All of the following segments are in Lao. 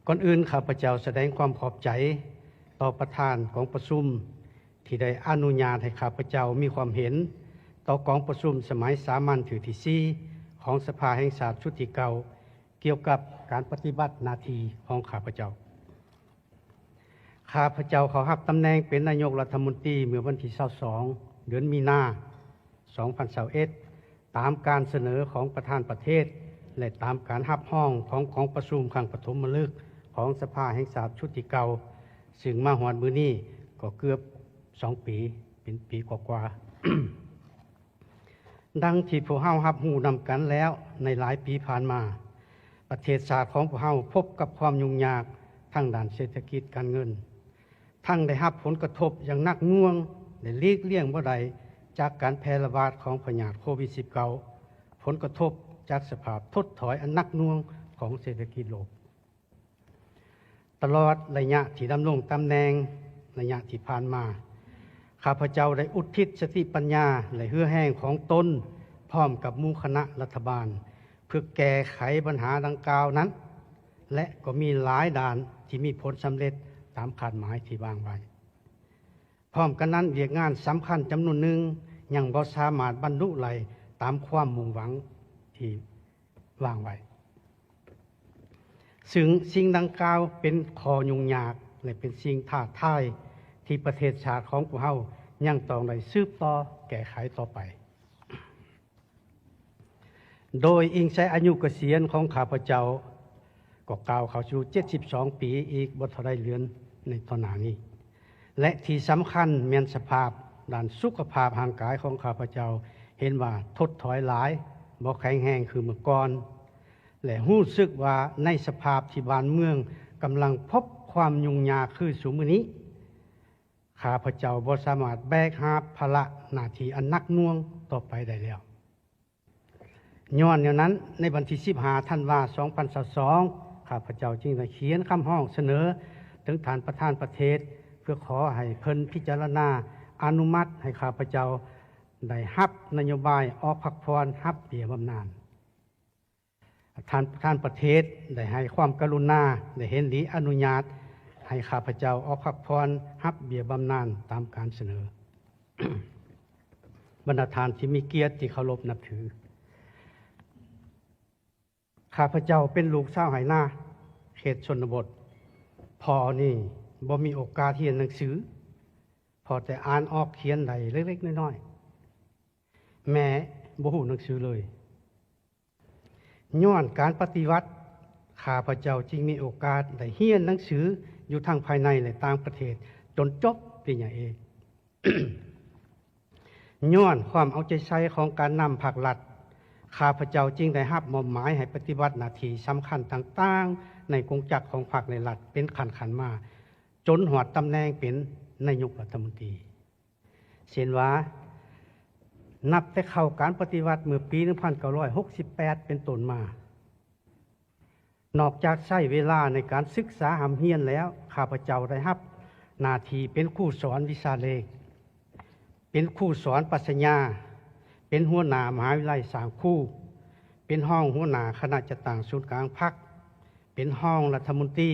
ກ່ອນອື່ນ ຂ້າພະເຈົ້າສະແດງຄວາມຂອບໃຈຕໍ່ປະທານກອງປະຊຸມ ທີ່ໄດ້ອະນຸຍາດໃຫ້ຂ້າພະເຈົ້າມີຄວາມເຫັນຕໍ່ກອງປະຊຸມສະໄໝສາມັນເທື່ອທີສີ່ ຂອງສະພາແຫ່ງຊາດຊຸດທີເກົ້າ ກ່ຽວກັບການປະຕິບັດໜ້າທີ່ຂອງຂ້າພະເຈົ້າ. ຂ້າພະເຈົ້າເຂົ້າຮັບຕຳແໜ່ງເປັນນາຍົກລັດຖະມົນຕີເມື່ອວັນທີຊາວສອງ ເດືອນມີນາ ສອງພັນຊາວເອັດ ຕາມການສະເໜີຂອງປະທານປະເທດ ແລະ ຕາມການຮັບຮອງຂອງກອງປະຊຸມຄັ້ງປະຖົມມະລຶກຂອງສະພາແຫ່ງຊາດຊຸດທີເກົ້າ ຊຶ່ງມາຮອດມື້ນີ້ກໍເກືອບສອງປີ ເປັນປີກວ່າໆ. ດັ່ງທີ່ພວກເຮົາຮັບຮູ້ນຳກັນແລ້ວ, ໃນຫຼາຍປີຜ່ານມາ, ປະເທດຊາດຂອງພວກເຮົາພົບກັບຄວາມຫຍຸ້ງຍາກທາງດ້ານເສດຖະກິດການເງິນ, ທັງໄດ້ຮັບຜົນກະທົບຢ່າງໜັກໜ່ວງ ແລະ ຫຼີກລ່ຽງບໍ່ໄດ້ຈາກການແຜ່ລະບາດຂອງພະຍາດໂຄວິດສິບເກົ້າ, ຜົນກະທົບຈາກສະພາບຖົດຖອຍອັນໜັກໜ່ວງຂອງເສດຖະກິດໂລກ. ຕະຫຼອດໄລຍະທີ່ດຳລົງຕຳແໜ່ງ, ໄລຍະທີ່ຜ່ານມາ, ຂ້າພະເຈົ້າໄດ້ອຸທິດສະຕິປັນຍາ ແລະ ເຫື່ອແຮງຂອງຕົນ ພ້ອມກັບໝູ່ຄະນະລັດຖະບານ ເພື່ອແກ້ໄຂບັນຫາດັ່ງກ່າວນັ້ນ ແລະ ກໍມີຫຼາຍດ້ານທີ່ມີຜົນສຳເລັດຕາມຄາດໝາຍທີ່ວາງໄວ້. ພ້ອມກັນນັ້ນ, ວຽກງານສຳຄັນຈຳນວນໜຶ່ງຍັງບໍ່ສາມາດບັນລຸໄດ້ຕາມຄວາມມຸ່ງຫວັງທີ່ວາງໄວ້, ຊຶ່ງສິ່ງດັ່ງກ່າວເປັນຂໍ້ຫຍຸ້ງຍາກ ແລະ ເປັນສິ່ງທ້າທາຍທີ່ປະເທດຊາດຂອງພວກເຮົາຍັງຕ້ອງໄດ້ສືບຕໍ່ແກ້ໄຂຕໍ່ໄປ. ໂດຍອີງໃສ່ອາຍຸກະສຽນຂອງຂ້າພະເຈົ້າ ກໍກ້າວເຂົ້າສູ່ເຈັດສິບສອງປີອີກບໍ່ເທົ່າໃດເດືອນໃນຕໍ່ໜ້ານີ້ ແລະ ທີ່ສຳຄັນແມ່ນສະພາບດ້ານສຸຂະພາບຮ່າງກາຍຂອງຂ້າພະເຈົ້າເຫັນວ່າຖົດຖອຍຫຼາຍ, ບໍ່ແຂງແຮງຄືເມື່ອກ່ອນ ແລະ ຮູ້ສຶກວ່າໃນສະພາບທີ່ບ້ານເມືອງກຳລັງພົບຄວາມຫຍຸ້ງຍາກຄືຊຸມື້ນີ້, ຂ້າພະເຈົ້າບໍ່ສາມາດແບກຫາບພາລະໜ້າທີ່ອັນໜັກໜ່ວງຕໍ່ໄປໄດ້ແລ້ວ. ຍ້ອນແນວນັ້ນ, ໃນວັນທີສິບຫ້າ ທັນວາ ສອງພັນຊາວສອງ ຂ້າພະເຈົ້າຈຶ່ງໄດ້ຂຽນຄຳຮ້ອງສະເໜີເຖິງທ່ານປະທານປະເທດ ເພື່ອຂໍໃຫ້ເພິ່ນພິຈາລະນາອະນຸມັດໃຫ້ຂ້າພະເຈົ້າໄດ້ຮັບນະໂຍບາຍອອກພັກຜ່ອນຮັບເບ້ຍບຳນານ. ທ່ານປະທານປະເທດໄດ້ໃຫ້ຄວາມກະລຸນາ ແລະ ເຫັນດີອະນຸຍາດໃຫ້ຂ້າພະເຈົ້າອອກພັກຜ່ອນຮັບເບ້ຍບຳນານຕາມການສະເໜີ. ບັນດາທ່ານທີ່ມີກຽດທີ່ເຄົາລົບນັບຖື, ຂ້າພະເຈົ້າເປັນລູກຊາວໄຮ່ນາເຂດຊົນນະບົດ. ພໍ່ນີ້ບໍ່ມີໂອກາດຮຽນໜັງສື, ພໍແຕ່ອ່ານອອກຂຽນໄດ້ເລັກໆນ້ອຍໆ. ແມ່ບໍ່ຮູ້ໜັງສືເລີຍ. ຍ້ອນການປະຕິວັດ, ຂ້າພະເຈົ້າຈຶ່ງມີໂອກາດໄດ້ຮຽນໜັງສືຢູ່ທັງພາຍໃນ ແລະ ຕ່າງປະເທດ ຈົນຈົບປະລິນຍາເອກ. ຍ້ອນຄວາມເອົາໃຈໃສ່ຂອງການນຳພາກລັດ, ຂ້າພະເຈົ້າຈຶ່ງໄດ້ຮັບມອບໝາຍໃຫ້ປະຕິບັດໜ້າທີ່ສຳຄັນຕ່າງໆໃນກົງຈັກຂອງພັກ ແລະ ລັດເປັນຂັ້ນໆມາ, ຈົນຮອດຕຳແໜ່ງເປັນນາຍົກລັດຖະມົນຕີ. ເຊັ່ນວ່າ, ນັບແຕ່ເຂົ້າການປະຕິວັດເມື່ອປີໜຶ່ງພັນເກົ້າຮ້ອຍຫົກສິບແປດເປັນຕົ້ນມາ, ນອກຈາກໃຊ້ເວລາໃນການສຶກສາຮ່ຳຮຽນແລ້ວ, ຂ້າພະເຈົ້າໄດ້ຮັບໜ້າທີ່ເປັນຄູສອນວິຊາເລກ, ເປັນຄູສອນປັດຊະຍາ, ເປັນຫົວໜ້າມະຫາວິທະຍາໄລສ້າງຄູ, ເປັນຮອງຫົວໜ້າຄະນະຈັດຕັ້ງສູນກາງພັກ, ເປັນຮອງລັດຖະມົນຕີ,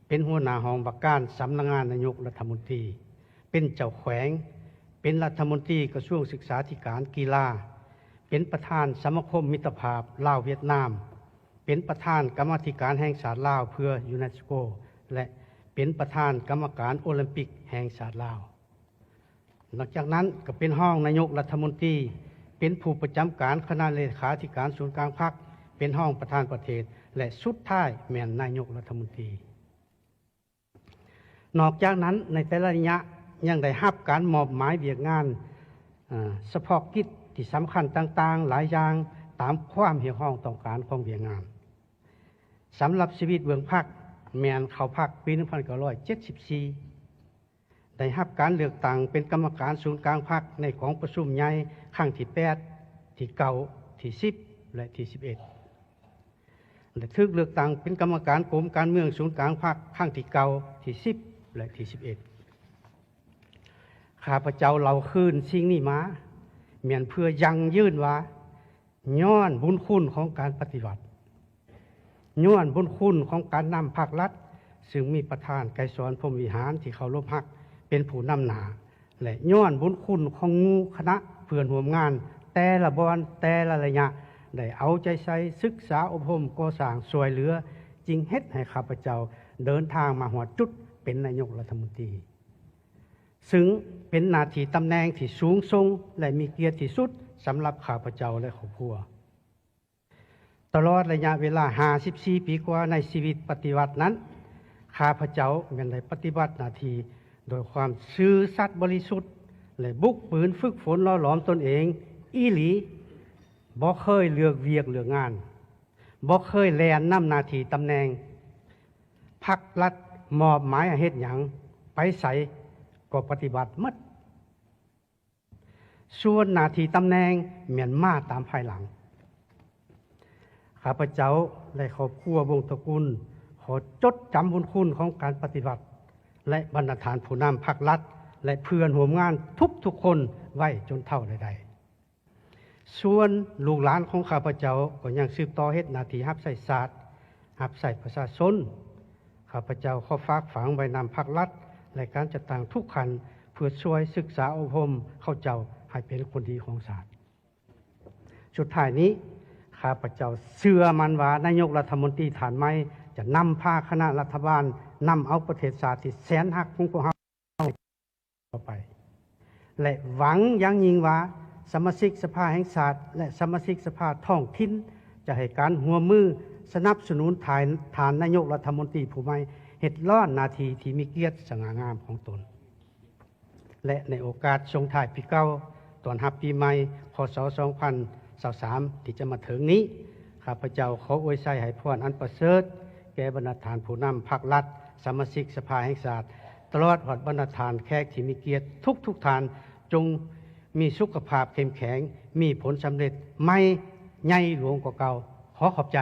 ເປັນຫົວໜ້າຫ້ອງວ່າການສຳນັກງານນາຍົກລັດຖະມົນຕີ, ເປັນເຈົ້າແຂວງ, ເປັນລັດຖະມົນຕີກະຊວງສຶກສາທິການກິລາ, ເປັນປະທານສະມາຄົມມິດຕະພາບລາວຫວຽດນາມ, ເປັນປະທານກຳມາທິການແຫ່ງຊາດລາວເພື່ອຢູເນສໂກ ແລະ ເປັນປະທານກຳມະການໂອລິມປິກແຫ່ງຊາດລາວ. ນອກຈາກນັ້ນກໍເປັນຮອງນາຍົກລັດຖະມົນຕີ, ເປັນຜູ້ປະຈຳການຄະນະເລຂາທິການສູນກາງພັກ, ເປັນຮອງປະທານປະເທດ ແລະ ສຸດທ້າຍແມ່ນນາຍົກລັດຖະມົນຕີ. ນອກຈາກນັ້ນ, ໃນແຕ່ລະໄລຍະຍັງໄດ້ຮັບການມອບໝາຍວຽກງານ, ເອີ, ສະເພາະກິດທີ່ສຳຄັນຕ່າງໆຫຼາຍຢ່າງຕາມຄວາມຮຽກຮ້ອງຕ້ອງການຂອງວຽກງານ. ສຳລັບຊີວິດເບື້ອງພັກແມ່ນເຂົ້າພັກປີໜຶ່ງພັນເກົ້າຮ້ອຍເຈັດສິບສີ່, ໄດ້ຮັບການເລືອກຕັ້ງເປັນກຳມະການສູນກາງພັກໃນກອງປະຊຸມໃຫຍ່ຄັ້ງທີແປດ, ທີເກົ້າ, ທີສິບ ແລະ ທີສິບເອັດ ແລະ ຖືກເລືອກຕັ້ງເປັນກຳມະການກົມການເມືອງສູນກາງພັກຄັ້ງທີເກົ້າ, ທີສິບ ແລະ ທີສິບເອັດ. ຂ້າພະເຈົ້າເລົ່າຄືນສິ່ງນີ້ມາ ແມ່ນເພື່ອຢັ້ງຢືນວ່າ ຍ້ອນບຸນຄຸນຂອງການປະຕິວັດ, ຍ້ອນບຸນຄຸນຂອງການນຳພັກລັດ ຊຶ່ງມີປະທານ ໄກສອນ ພົມວິຫານ ທີ່ເຄົາລົບຮັກ ເປັນຜູ້ນຳໜ້າ ແລະ ຍ້ອນບຸນຄຸນຂອງໝູ່ຄະນະເພື່ອນຮ່ວມງານ ແຕ່ລະບ່ອນ ແຕ່ລະໄລຍະ ໄດ້ເອົາໃຈໃສ່ສຶກສາອົບຮົມ ກໍ່ສ້າງ ຊ່ວຍເຫຼືອ ຈຶ່ງເຮັດໃຫ້ຂ້າພະເຈົ້າເດີນທາງມາຮອດຈຸດເປັນນາຍົກລັດຖະມົນຕີ ຊຶ່ງເປັນໜ້າທີ່ຕຳແໜ່ງທີ່ສູງສົ່ງ ແລະ ມີກຽດທີ່ສຸດສຳລັບຂ້າພະເຈົ້າ ແລະ ຄອບຄົວ. ຕະຫຼອດໄລຍະເວລາຫ້າສິບສີ່ປີກວ່າໃນຊີວິດປະຕິວັດນັ້ນ, ຂ້າພະເຈົ້າແມ່ນໄດ້ປະຕິບັດໜ້າທີ່ດ້ວຍຄວາມຊື່ສັດບໍລິສຸດ ແລະ ບຸກບືນຝຶກຝົນຫຼໍ່ຫຼອມຕົນເອງອີ່ຫຼີ, ບໍ່ເຄີຍເລືອກວຽກເລືອກງານ, ບໍ່ເຄີຍແລ່ນນຳໜ້າທີ່ຕຳແໜ່ງ. ພັກລັດມອບໝາຍໃຫ້ເຮັດຫຍັງ, ໄປໃສກໍປະຕິບັດໝົດ. ສ່ວນໜ້າທີ່ຕຳແໜ່ງແມ່ນມາຕາມພາຍຫຼັງ. ຂ້າພະເຈົ້າ ແລະ ຄອບຄົວວົງຕະກຸນ ຂໍຈົດຈຳບຸນຄຸນຂອງການປະຕິວັດ ແລະ ບັນດາທ່ານຜູ້ນຳພັກລັດ ແລະ ເພື່ອນຮ່ວມງານທຸກໆຄົນໄວ້ຈົນເຖົ້າແລະໄດ້. ສ່ວນລູກຫຼານຂອງຂ້າພະເຈົ້າກໍຍັງສືບຕໍ່ເຮັດໜ້າທີ່ຮັບໃຊ້ຊາດ, ຮັບໃຊ້ປະຊາຊົນ. ຂ້າພະເຈົ້າຂໍຝາກຝັງໄວ້ນຳພັກລັດ ແລະ ການຈັດຕັ້ງທຸກຂັ້ນ ເພື່ອຊ່ວຍສຶກສາອົບຮົມເຂົາເຈົ້າໃຫ້ເປັນຄົນດີຂອງຊາດ. ສຸດທ້າຍນີ້, ຂ້າພະເຈົ້າເຊື່ອໝັ້ນວ່ານາຍົກລັດຖະມົນຕີທ່ານໃໝ່ຈະນຳພາຄະນະລັດຖະບານ ນຳເອົາປະເທດຊາດທີ່ແສນຮັກຂອງພວກເຮົາ ຕໍ່ໄປ ແລະ ຫວັງຢ່າງຍິ່ງວ່າ ສະມາຊິກສະພາແຫ່ງຊາດ ແລະ ສະມາຊິກສະພາທ້ອງຖິ່ນ ຈະໃຫ້ການຮ່ວມມືສະໜັບສະໜູນທ່ານ ທ່ານນາຍົກລັດຖະມົນຕີຜູ້ໃໝ່ ເຮັດລ້ອນໜ້າທີ່ທີ່ມີກຽດສະຫງ່າງາມຂອງຕົນ. ແລະ ໃນໂອກາດສົ່ງທ້າຍປີເກົ່າ ຕ້ອນຮັບປີໃໝ່ ພ.ສ. ສອງພັນຊາວສາມ ທີ່ຈະມາເຖິງນີ້, ຂ້າພະເຈົ້າຂໍອວຍໄຊໃຫ້ພອນອັນປະເສີດ ແກ່ບັນດາທ່ານຜູ້ນຳພັກລັດ, ສະມາຊິກສະພາແຫ່ງຊາດ, ຕະຫຼອດຮອດບັນດາທ່ານແຂກທີ່ມີກຽດທຸກໆທ່ານ, ຈົ່ງມີສຸຂະພາບເຂັ້ມແຂງ, ມີຜົນສຳເລັດໃໝ່ໃຫຍ່ຫຼວງກວ່າເກົ່າ. ຂໍຂອບໃຈ.